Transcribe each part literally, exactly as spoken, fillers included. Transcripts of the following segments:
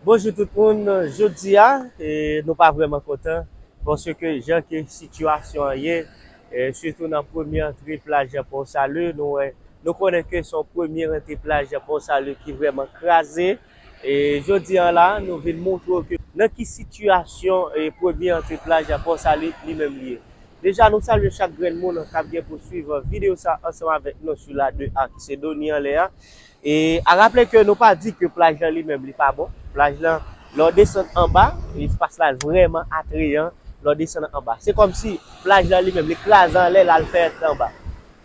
Bonjou tout moun, jodi a, e, nou pa vrèman kontan, paske jan ke sitiyasyon an ye, e, sitou nan premye antre plaj Port Salut, nou wè, nou konnen ke se yon premye antre plaj Port Salut ki vrèman kraze. E, jodi a la, nou vin montre w ke nan ki sitiyasyon, e, premye antre plaj Port Salut li menm li ye. Deja, nou salye chak grenn moun k ap gen pou swiv videyo sa ansanm avèk nou sou la de a ki se Doni anlè a. E a raple ke nou pa di ke plaj lan li menm li pa bon. Plaj lan, lè w desann anba, espas la vrèman atreyan lè w desann anba. Se kòmsi plaj lan li menm li kraze anlè l al fèt anba.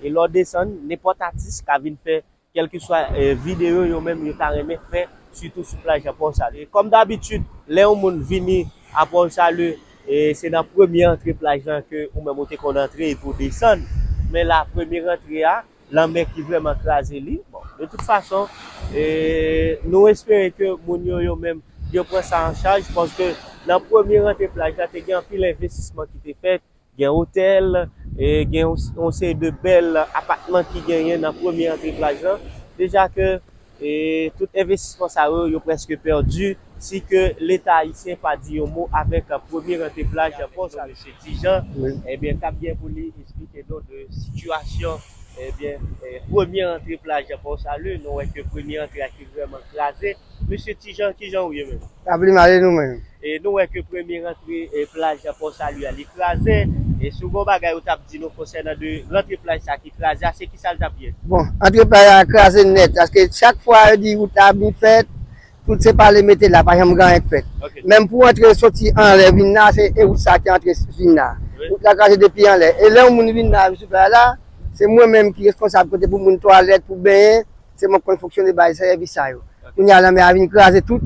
E lè w desann, nenpòt atis ka vin fè kèlkeswa, e, videyo yo menm yo ta renmen fè, sitou sou plaj Port Salut. E kòm dabitid, lè yon moun vini a Port Salut, e, se nan premye antre plaj lan ke ou menm ou te konn antre epi w desann. Men la, premye rantre a, lanmè ki vrèman kraze li. Bon, de tout fason, e, nou espere ke moun yo, yo menm, yo pran sa an chaj, paske nan premye rantre plaj la, te gen anpil envestisman ki te fèt, gen otèl, e, gen yon, yon seri de bèl apatman ki genyen nan premye antre plaj lan. Deja ke, e, tout envestisman sa yo, yo prèske pèdi, si ke Leta ayisyen pa di yon mo avèk premye rantre plaj Port Salut. Mesye Tijan, wi, ebyen, k ap gen pou li eksplike nou de sitiyasyon, ebyen, e, premye antre plaj Port Salut, nou wè ke premye antre a ki vrèman kraze. Mesye Tijan, kijan w ye menm? N ap li mal e nou menm? E nou wè ke premye rantre, e, plaj Port Salut a, li kraze. E si w gen yon bagay ou t ap di nou konsènan de rantre plaj sa ki kraze a, se kisa l t ap ye? Bon, antre plaj la kraze nèt, paske chak fwa yo di wout la ap vin fèt, tout se pale mete la, pa janm gen anyen k fèt. Ok. Menm pou antre soti anlè vin la, se e wout sa ki antre vin la. Wi. Wout la kraze depi anlè. E lè yon moun vin la, vin sou plaj la, se mwen menm ki reskonsab kote pou moun twalèt, pou benyen, se mwen k konn fonksyone bay sèvis sa yo. Ok. Kounye a, lanmè a vin kraze tout,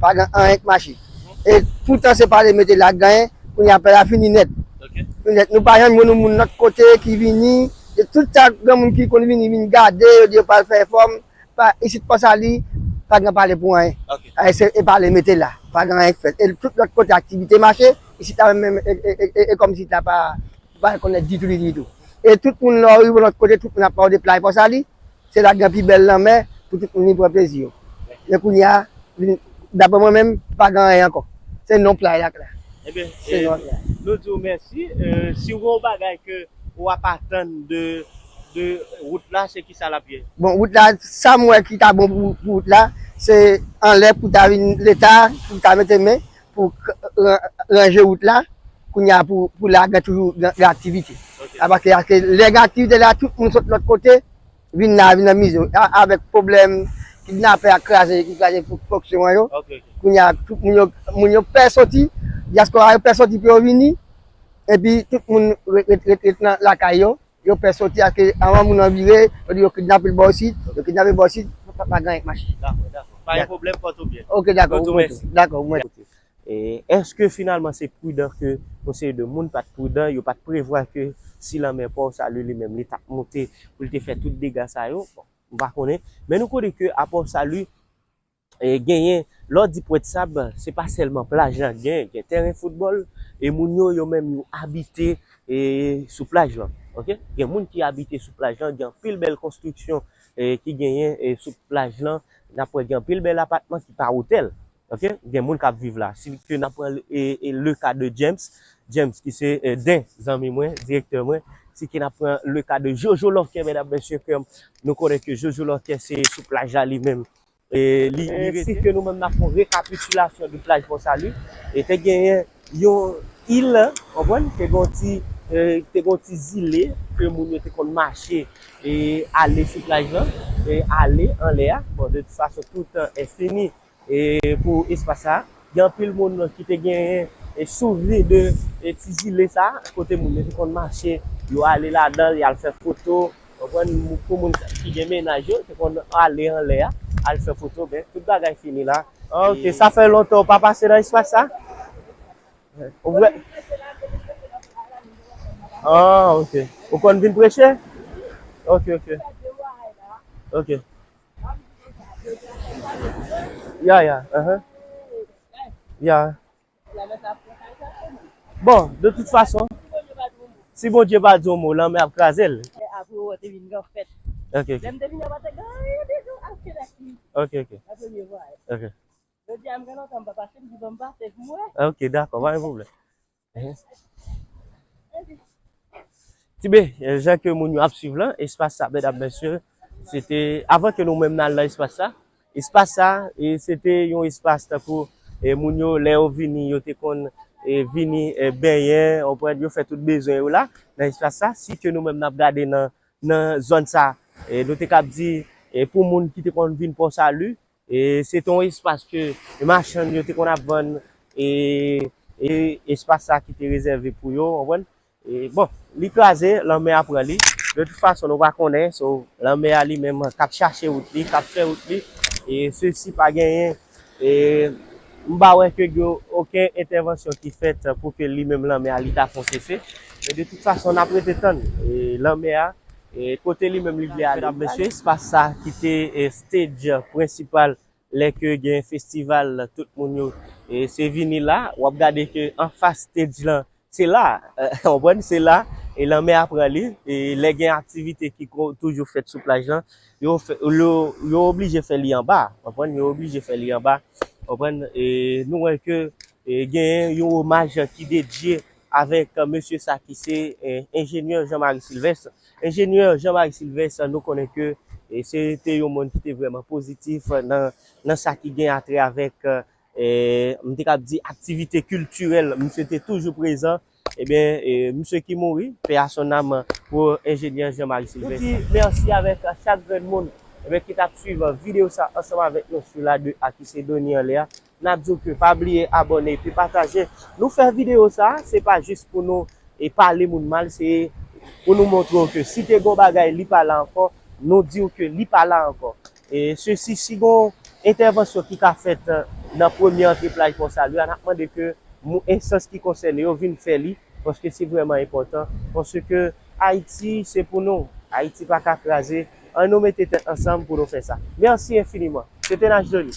pa gen anyen k mache. E toutan se pale mete la k genyen, kounye a, plaj la fini nèt. Ok. Fini nèt. Nou pa janm jwenn yon moun lòt kote ki vini, e tout sa, gen moun ki konn vini, vin gade, yo di yo pral fè fòm, pa, isit Port Salut, pa gen pale pou anyen. Ok. A, se, e pale mete la, pa gen anyen k fèt. E tout lòt kote aktivite mache, isit la menm, e, e, e, e, e kòmsi isit la pa, pa rekonèt ditou, ditou, ditou. E tout moun lè w rive lòt kote, tout moun ap pale de plaj Port Salut, se la k gen pi bèl lanmè pou tout moun vin pran plezi yo. Men kounye a, vin, daprè mwen menm, pa gen anyen ankò. Se non plaj la k la. Ebyen, se, e, non plaj. Nou di w mèsi. E, si w gen yon bagay ke w ap atann de, de wout la, se kisa l ap ye? Bon, wout la, sa m wè ki ta bon pou, pou wout la, se anlè pou ta vin Leta, pou ta mete men, pou k-, ran-, ranje wout la, kounye a pou, pou la gen toujou gen, gen aktivite. Ok. A, paske, paske lè gen aktivite la, tout moun sot lòt kote, vin la, vin anmize yo. A, avèk pwoblèm kidnapè ak kraze, ki kraze pou fonksyon an yo. Ok, ok. Kounye a, tout moun yo, moun yo pè soti, dyaspora yo pè soti pou yo vini, epi tout moun ret, ret, ret, ret nan lakay yo, yo pè soti, paske anvan moun nan vire, yo di yo kidnape l bò isit, yo kidnape l bò isit, pa, pa, pa gen anyen k mache. Dakò, dakò. Pa gen pwoblèm, pòte w byen. Ok, dakò, mèsi. Dakò, mwen. E èske finalman se pridan ke yon seri de moun pa t pridan, yo pa t prevwa ke si lanmè Port Salut li menm li t ap monte pou l te fè tout dega sa yo? Bon, m pa konnen. Men nou konnen ke a Port Salut, e, genyen, lè w di Pwent Sab, se pa sèlman plaj la k genyen, gen tèren foutbòl, e moun yo, yo menm, yo abite, e, sou plaj lan. Ok? Gen moun ki abite sou plaj lan, gen anpil bèl konstriksyon, e, ki genyen, e, sou plaj lan. N ap wè gen anpil bèl apatman ki pa otèl. Ok? Gen moun k ap viv la. Si ke n ap pran, e, e, le ka de James, James ki se, e, den zanmi mwen, direktè mwen, si ke n ap pran le ka de Jojo Lòkè, medam, mesye, ke nou konnen ke Jojo Lòkè se sou plaj la li menm. E li, li rete. Si ke nou menm n ap fè yon rekapitilasyon de plaj Port Salut, e te genyen yon il, w konprann? Te gen yon ti, e, te gen yon ti zile ke moun yo te konn mache e ale sou plaj lan, e ale anlè a. Bon, de tout fason, tout tan enfini e pou espas sa. Gen anpil moun ki te genyen e souvni de e ti zile sa, kote moun yo te konn mache, yo ale ladan l, y al fè foto. Konprann, pou moun ki gen mennaj yo, te konn ale anlè a, al fè foto, men tout bagay fini la. Ah, ok. E sa fè lontan ou pa pase nan espas sa? Ou vre? Ah, ok. Ou konn vin preche? Ok, ok. Ok. Ya, ya, uh-huh. Ya. Bon, de tout fason, si Bondye pa di yon mo, lanmè ap kraze l. Ok, ok. Ok, ok. Ok. Jodi a, m gen lontan m pa pase, m di ban m pase pou mwen. Ah, ok, dakò, pa gen pwoblèm. Ti B, jan ke moun yo ap swiv lan, espas sa, medam, mesye, se te, avan ke nou menm n al nan espas sa, espas sa, e, se te yon espas tankou, e, moun yo, lè yo vini, yo te konn, e, vini, e, benyen, w konprann, yo fè tout bezwen yo la, nan espas sa, si ke nou menm n ap gade nan, nan zòn sa, e, nou te kab di, e, pou moun ki te konn vin Pò Sali, e, se te yon espas ke machann yo te konn ap vann, e, e espas sa ki te rezève pou yo, w konprann? E, bon, li kraze, lanmè a pran li. De tout fason, nou pa konnen, so, lanmè a li menm k ap chache wout li, k ap fè wout li. E sesi pa genyen, e m pa wè ke gen okenn entèvansyon ki fèt pou ke li menm lanmè a li ta fè yon sese. Men de tout fason, n ap rete tann, e, lanmè a, e, kote li menm li vle ale. Medam, mesye, espas sa ki te, e, stage prensipal lè ke gen festival, tout moun yo, e, se vini la, w ap gade ke anfas stage lan, se la, w konprann, se la, e lanmè a pran li, e lè gen aktivite ki ko-, toujou fèt sou plaj lan, yo fè, yo, yo oblije fè li anba, w konprann, yo oblije fè li anba, w konprann, e nou wè ke, e, gen yon omaj ki dedye avèk, e, mesye sa ki se, e, enjenyè Jean Marie Sylvestre. Enjenyè Jean Marie Sylvestre, nou konnen ke, e, se te yon moun ki te vrèman pozitif nan, nan sa ki gen atrè avèk, e, m te kab di aktivite kiltirèl, misye te toujou prezan. Ebyen, e, misye ki mouri, paix à son âme pou enjenyè Jean Marie Sylvestre. Nou di mèsi avèk chak grenn moun, ebyen, ki t ap swiv videyo sa ansanm avèk nou sou la de a ki se Doni anlè a. N ap di w ke pa bliye abòne epi pataje. Nou fè videyo sa, se pa jis pou nou, e, pale moun mal, se pou nou montre w ke si te gon bagay, li pa la ankò, nou di w ke li pa la ankò. E sesi, si gon entèvansyon ki ka fèt, e, nan premye antre plaj Pò Sali a, n ap mande ke mou-, enstans ki konsène yo vin fè li, paske se vrèman enpòtan, paske Ayiti se pou nou, Ayiti pa ka kraze, ann nou mete tèt ansanm pou nou fè sa. Mèsi enfiniman. Se te Nash Doni.